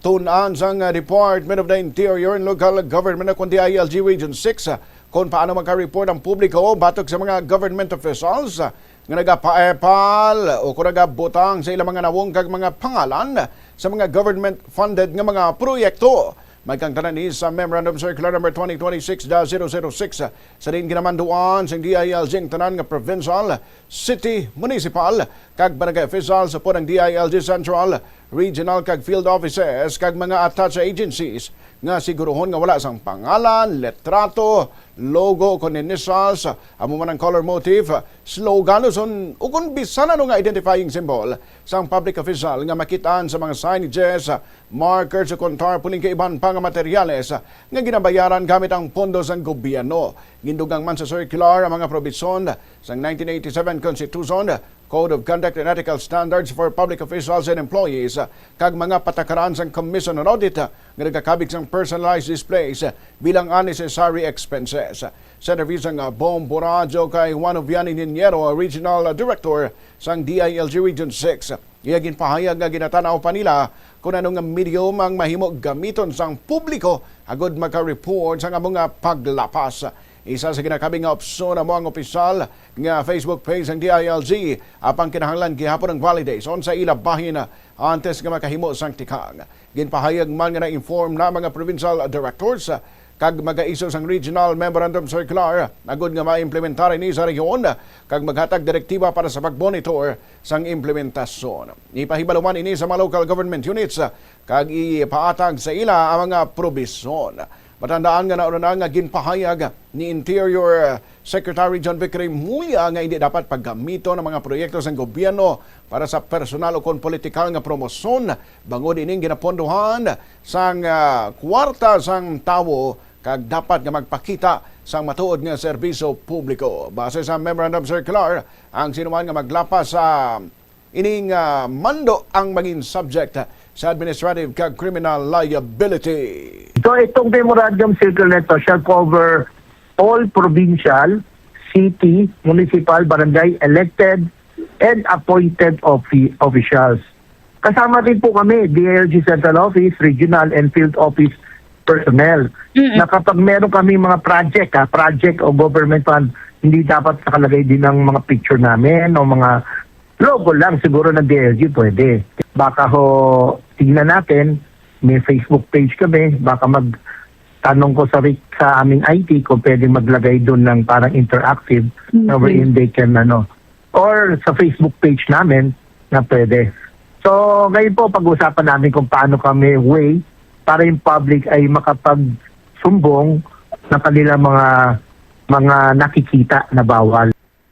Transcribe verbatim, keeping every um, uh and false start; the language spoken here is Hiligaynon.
Tun-an sang, ah, Department of the Interior and Local Government, o kon D I L G Region six, ah, kung paano maka-report ang publiko batok sa mga government officials, ah, nga nagapaepal o kung nagabutang sa ilang mga nawong kag mga pangalan sa mga government-funded nga mga proyekto. May kang tanan ni sa Memorandum Circular Number twenty twenty-six dash zero zero six, ah, sa diin ginamanduan sang D I L G ang tanan nga provincial, city, municipal, kag barangay officials upod ang D I L G Central, Regional, kag Field Offices, kag mga attached agencies nga siguruhon nga wala sang pangalan, litrato, logo, kon initials, amo man ang color motif, slogan, uson, o kon bisan ano nga identifying symbol sang public official nga makitaan sa mga signages, markers, o kon tarpaulin kag iban pa nga materyales nga ginabayaran gamit ang pondo sang gobyerno. Gindugang man sa circular ang mga probisyon sang nineteen eighty-seven Constitution, Code of Conduct and Ethical Standards for Public Officials and Employees, kag mga patakaran sang Commission on Audit nga nagakabig sang personalized displays bilang unnecessary expenses. Sa interview sang Bombo Radyo kay Juan Ovian Ingeniero, Regional Director sang D I L G Region six, iya ginpahayag nga ginatan-aw pa nila kon ano nga medium ang mahimo gamiton sang publiko agud maka-report sang amo nga paglapas. Isa sa ginakabig nga opsyon amo ang opisyal nga Facebook page sang D I L G, apang kinahanglan gihapon ang validation sa ila bahin antes nga makahimo sang tikang. Ginpahayag man nga na-inform na mga provincial directors kag mag-a-issue sang regional memorandum circular agud nga maimplementar ini sa rehiyon kag maghatag direktiba para sa pagmonitor sang implementasyon. Ipahibalo man ini sa mga local government units kag ipaatag sa ila ang mga probisyon. Matandaan nga nauna na nga ginpahayag ni Interior Secretary John Vic Remulla nga hindi dapat paggamiton ang mga proyekto sang gobyerno para sa personal o kon politikal nga promosyon, bangod ining ginapondohan sang, ah, kwarta sang tawo kag dapat nga magpakita sang matuod nga serbisyo publiko. Base sa memorandum circular, ang sinuman nga maglapas sa ining, ah, mando ang maging subject sa administrative kag criminal liability. So, itong memorandum circular na ito shall cover all provincial, city, municipal, barangay, elected, and appointed offi-, officials. Kasama din po kami, D I L G Central Office, Regional, and Field Office personnel. Mm-mm. Na kapag meron kami mga project, ha, project o government fund, hindi dapat nakalagay din ang mga picture namin o mga logo lang siguro ng D I L G, pwede. Baka ho, tingnan natin, may Facebook page kami, baka magtanong ko sa, sa aming I T kung pwede maglagay doon ng parang interactive na Mm-hmm. wherein they can, ano, or sa Facebook page namin na pwede. So, ngayon po, pag-usapan namin kung paano kami way para yung public ay makapagsumbong ng kanilang mga, mga nakikita na bawal.